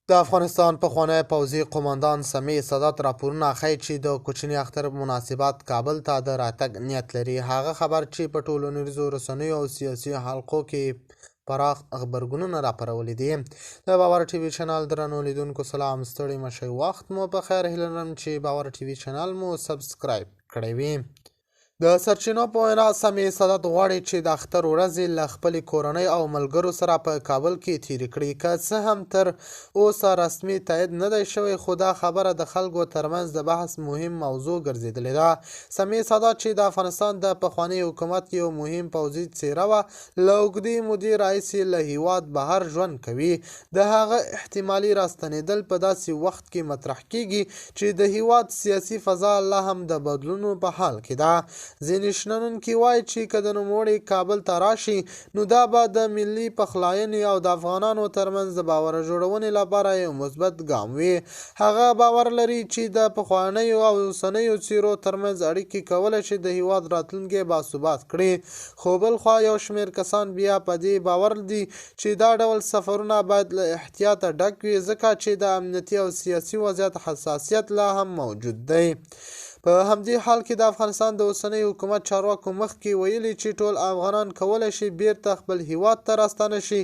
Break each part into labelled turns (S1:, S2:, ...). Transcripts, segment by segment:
S1: د افغانستان پخوانی پوځي قوماندان سمیع سادات راپورونه ښيي چې د کوچني اختر په مناسبت کابل ته د راتګ نیت لري، هغه خبر چې په ټولنیزو رسنیو او سیاسي حلقو کې پراخ غبرګونونه راپارولي دي. د باور ټي وي چینل درنو لیدونکو سلام، ستړي مه شئ، وخت مو په خیر. هیله لرم چې باور ټي وي چینل مو سبسکرایب کړی وي. د سرچینو په وینا، سمیع سادات غواړي چې د اختر ورځې له خپلې کورنۍ او ملګرو سره په کابل کې تېرې کړي. که څه هم تر اوسه رسمي تایید نه دی شوی، خو دا خبره د خلکو ترمنځ د بحث مهم موضوع ګرځېدلې ده. سمیع سادات، چې د افغانستان د پخواني حکومت یو مهم پوځي څېره وه، له اوږدې مودې راهیسې له هېواد بهر ژوند کوي. د هغه احتمالي راستنېدل په داسې وخت کې مطرح کېږي چې د هېواد سیاسي فضا لا هم د بدلونونو په حال کې ده. ځینې شنونکي وايي چې که د نوموړي کابل ته راشي، نو دا به د ملي پخلاینې او د افغانانو ترمنځ د باور جوړونې لپاره یو مثبت ګام وي. هغه باور لري چې د پخوانیو او اوسنیو څېرو ترمنځ اړیکې کولی شي د هېواد راتلونکی باثبات کړي. خو بلخوا یو شمېر کسان بیا په دې باور دي چې دا ډول سفرونه باید له احتیاطه ډک وي، ځکه چې د امنیتي او سیاسي وضعیت حساسیت لا هم موجود دی. په همدې حال کې د افغانستان د اوسني حکومت چارواکو مخکې ویلي چې ټول افغانان کولی شي بیرته خپل هیواد ته راستانه شي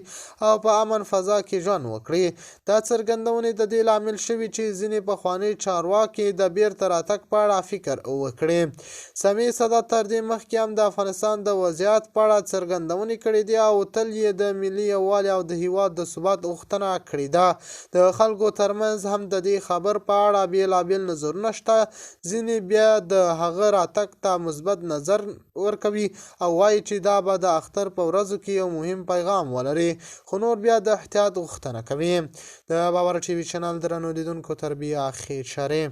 S1: او په امن فضا کې ژوند وکړي. دا څرګندونې د دې لامل شوي چې ځینې پخواني چارواکي د بیرته راتګ په اړه فکر وکړي. سمیع سادات تر دې مخکې هم د افغانستان د وضعیت په اړه څرګندونې کړې دي او تل یې د ملي یووالي او د هیواد د ثبات غوښتنه کړې ده. د خلکو ترمنځ هم د دې خبر په اړه بېلابېل نظرونه شته. ځینې بیا د هغه راتګ ته مثبت نظر ورکوي او وايي چې دا به د اختر په ورځو کې یو مهم پیغام ولري، خو نور بیا د احتیاط غوښتنه کوي. د باور ټي وي چینل درنو لیدونکو تر بیا ښې چارې.